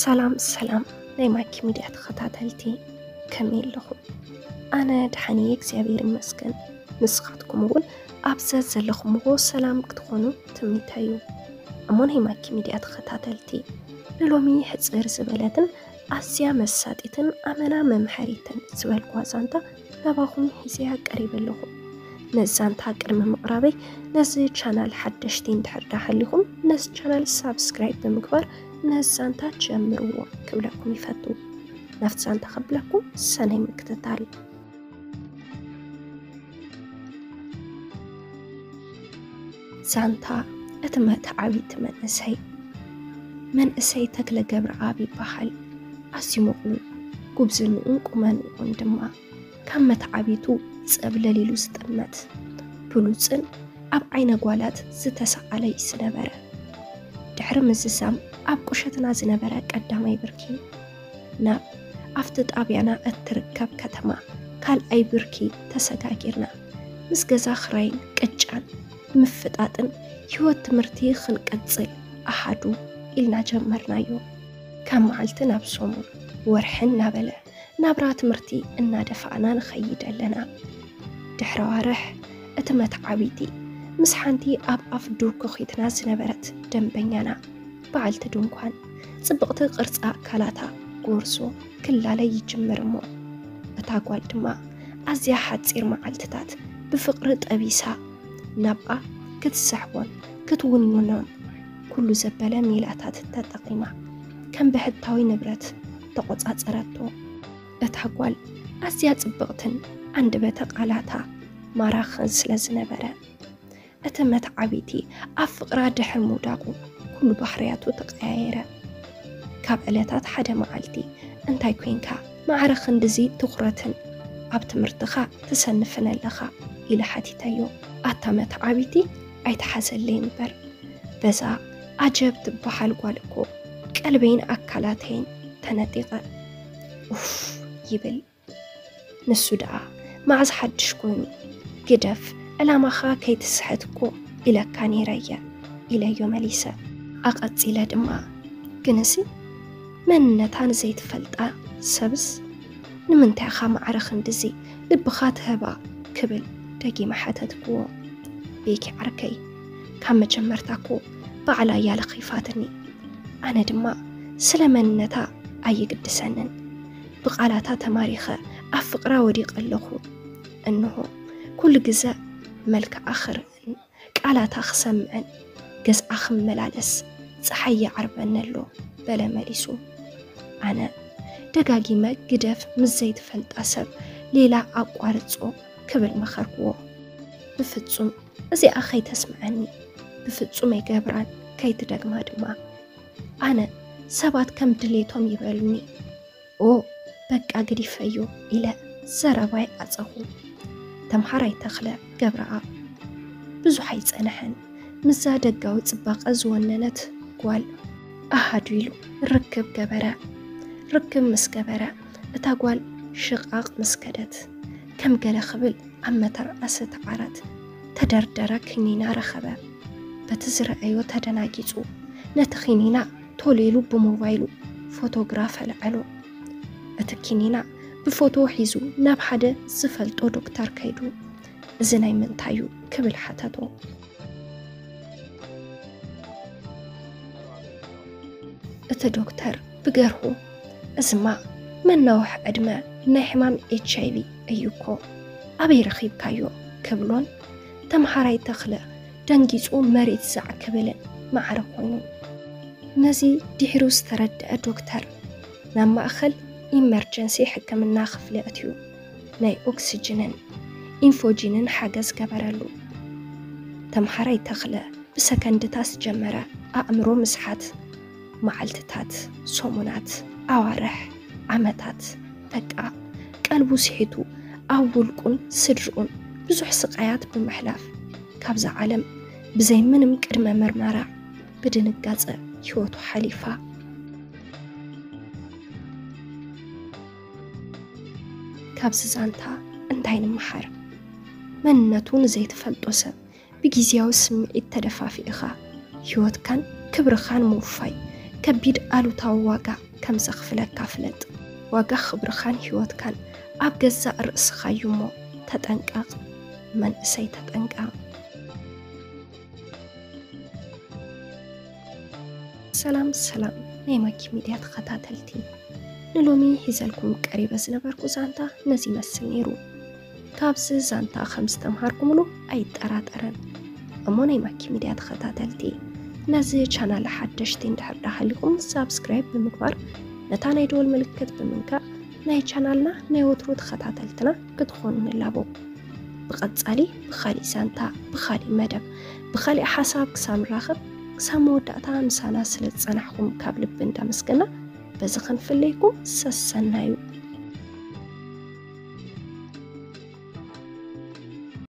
ሰላም ሰላም ናይ ማኪ ሚድያ ተኸታተልቲ፣ ከመይ ኣለኹም? ኣነ ደሓን እየ እግዚኣብሔር ይመስገን። ንስኻትኩም እውን ኣብ ዘዘለኹምዎ ሰላም ክትኾኑ ትምኒተይ እዩ። እሞ ናይ ማኪ ሚድያ ተኸታተልቲ፣ ንሎሚ ሕፅር ዝበለትን ኣዝያ መሳጢትን ኣመና መምሐሪትን ዝበልኳ ዛንታ ናባኹም ሒዘያ ቀሪበ ኣለኹ። ነዚ ዛንታ ቅድሚ ምቕራበይ፣ ነዚ ቻናል ሓደሽቲ እንድሕር ዳ ሃሊኹም፣ ነዚ ቻናል ሳብስክራይብ ብምግባር ነዚ ዛንታ ጀምርዎ ክብለኩም ይፈቱ። ናብቲ ዛንታ ከብለኩም ሰናይ ምክትታል። ዛንታ እቲ መተዓቢቲ መንእሰይ። መንእሰይ ተክለ ገብረኣብ ይበሃል። ኣዝዩ ምቕሉል፣ ጉብዝንኡን ቁመንኡን ድማ ካብ መተዓቢቱ ጸብለል ኢሉ ዝጥመት፣ ብሉጽን ኣብ ዓይነ ጓላት ዝተሰኣለ እዩ ዝነበረ። ድሕሪ ምዝዛም ኣብ ቁሸትና ዝነበረ ቀዳማይ ብርኪ፣ ናብ ኣብቲ ጣብያና እትርከብ ከተማ ካልኣይ ብርኪ ተሰጋጊርና። ምስ ገዛ ክራይን ቅጫን ምፍጣጥን ህይወት ትምህርቲ ክንቅጽል ኣሃዱ ኢልና ጀመርናዮ። ካብ መዓልቲ ናብ ሰሙን፣ ወርሒ እናበለ ናብራ ትምህርቲ እናደፋእና ንኸይድ ኣለና። ድሕሪ ኣዋርሕ፣ እቲ መተዓቢቲ ምስ ሓንቲ ኣብ ኣፍ ዱር ኮኺትና ዝነበረት ደንበኛና፣ በዓልቲ ድንኳን፣ ጽብቕቲ ቅርጺ ኣካላታ ጎርዞ ክላለ ይጅምር እሞ፣ እታ ጓል ድማ ኣዝያ ሓጺር መዓልትታት ብፍቕሪ ጠቢሳ ናብኣ ክትስሕቦን ክትውንኖን ኩሉ ዘበለ ሜላታት ተጠቒማ ከም ብሕታዊ ንብረት ተቖጻጸረቶ። እታ ጓል ኣዝያ ጽብቕትን ኣንደበተ ቃላታ ማራኽን ስለ ዝነበረ፣ እቲ መተዓቢቲ ኣብ ፍቕራ ድሕሪ ምውዳቑ ኩሉ ባህርያቱ ተቐያየረ። ካብ ዕለታት ሓደ መዓልቲ፣ "እንታይ ኮይንካ ማዕረ ክንድዚ ትኹረትን ኣብ ትምህርትኻ ትሰንፍን ኣለኻ?" ኢለ ሓቲተዮ። ኣታ መተዓቢቲ፣ ኣይትሓዘለይ እምበር፣ በዛ ኣጀብ ትበሃል ጓል እኮ ቀልበይን ኣካላተይን ተነጢቐ። ኡፍ ይብል። ንሱ ደኣ መዓዝ ሓድሽ ኮይኑ፣ "ግደፍ፣ ዕላማኻ ከይትስሕት እኮ ኢለካ ነይረ እየ" ኢለዮ መሊሰ። ኣቐጺለ ድማ፣ "ግንሲ መንነታ ንዘይትፈልጣ ሰብስ ንምንታይ ኢኻ ማዕረ ክንድዚ ልብኻ ትህባ?" ክብል ደጊመ ሓተትክዎ። "ቤኪ ዓርከይ፣ ካብ መጀመርታ እኮ ባዕላ እያ ለኺፋትኒ። ኣነ ድማ ስለ መንነታ ኣይግድሰንን። ብቓላታ ተማሪኸ ኣብ ፍቕራ ወዲቐ ኣለኹ። እንሆ ኩሉ ግዘ መልክዓ ክርእን ቃላታ ክሰምዕን ገዝኣ ክመላለስ ጸሓይ ይዓርበኒ ኣሎ" በለ መሊሱ። ኣነ ደጋጊመ፣ "ግደፍ፣ ምስ ዘይትፈልጣ ሰብ ሌላ ኣቋርጾ" ክብል መኸርክዎ። "ብፍጹም እዚኣ ከይተስምዐኒ፣ ብፍጹም ኣይገብራን፣ ከይትደግማ ድማ። ኣነ ሰባት ከም ድሌቶም ይበሉኒ። ኦ በቃ ግዲፈዮ" ኢለ ዘረባይ ዓጸኹ። ተምሃራይ ተኽለ ገብረኣብ ብዙሕ ኣይጸንሐን፣ ምስዛ ደጋዊ ጽባቐ ዝወነነት ጓል ኣሃዱ ኢሉ ርክብ ገበረ። ርክብ ምስ ገበረ፣ እታ ጓል ሽቓቕ ምስ ከደት፣ ከም ገለ ክብል ኣብ መተርኣሰቲ ዓራት ተደርደረ ክኒና ረኸበ። በቲ ዝረኣዮ ተደናጊጹ፣ ነቲ ክኒና ቶሎ ኢሉ ብሞባይሉ ፎቶግራፍ ኣልዐሎ። እቲ ክኒና ብፎቶ ሒዙ ናብ ሓደ ዝፈልጦ ዶክተር ከይዱ፣ "እዚ ናይ ምንታይ እዩ?" ክብል ሓተቶ። እቲ ዶክተር ብገርሁ፣ "እዝማ መናውሒ ዕድመ ናይ ሕማም ኤች ኣይ ቪ እዩ እኮ፣ ኣበይ ረኺብካዮ?" ክብሎን፣ ተምሃራይ ተኽለ ደንጊጹ መሬት ዛዕ ክብልን ማዕረ ኮይኑ። ነዚ ድሒሩ ዝተረድአ ዶክተር፣ ናብ ማእከል ኢመርጀንሲ ሕክምና ክፍሊ ኣትዩ ናይ ኦክስጅንን ኢንፎጂንን ሓገዝ ገበረሉ። ተምሃራይ ተኽለ ብሰከንድታት ዝጀመረ ኣእምሮ ምስሓት፣ መዓልትታት፣ ሰሙናት፣ ኣዋርሕ፣ ዓመታት፣ በቃ ቀልቡ ስሒቱ ኣብ ውልቁን ስድርኡን ብዙሕ ስቃያት ብምሕላፍ፣ ካብዛ ዓለም ብዘይ ምንም ቅድመ ምርመራ ብድንጋጸ ህይወቱ ሓሊፋ። ካብዚ ዛንታ እንታይ ንምሓር? መንነቱ ንዘይትፈልጦ ሰብ ብግዝያዊ ስምዒት ተደፋፊእኻ ህይወትካን ክብርኻን ምውፋይ ከቢድ ኣሉታዊ ዋጋ ከም ዘኽፍለካ ፍለጥ። ዋጋ ክብርኻን ህይወትካን ኣብ ገዛእ ርእስኻ እዩ እሞ ተጠንቀቕ፣ መንእሰይ ተጠንቀቕ። ሰላም ሰላም ናይ ማኪ ሚድያ ተኸታተልቲ፣ ንሎሚ ሒዘልኩም ቀሪበ ዝነበርኩ ዛንታ ነዚ ይመስል ነይሩ። ካብዚ ዛንታ ከም ዝተምሃርኩምሉ ኣይጠራጠርን። እሞ ናይ ማኪ ሚድያ ተኸታተልቲ፣ ነዚ ቻናል ሓደሽቲ እንድሕር ዳሃሊኹም ሳብስክራይብ ብምግባር ነታ ናይ ደወል ምልክት ብምንካእ ናይ ቻናልና ናይ ወትሩ ተኸታተልትና ክትኾኑ ንላቦ። ብቐጻሊ ብኻሊእ ዛንታ፣ ብኻሊእ መደብ፣ ብኻሊእ ሓሳብ ክሳብ ንራኸብ፣ ክሳብ መወዳእታ ምሳና ስለ ዝጸናሕኩም ካብ ልቢ እንዳመስገና፣ በዚ ክንፍለየኩም ሰሰናዩ።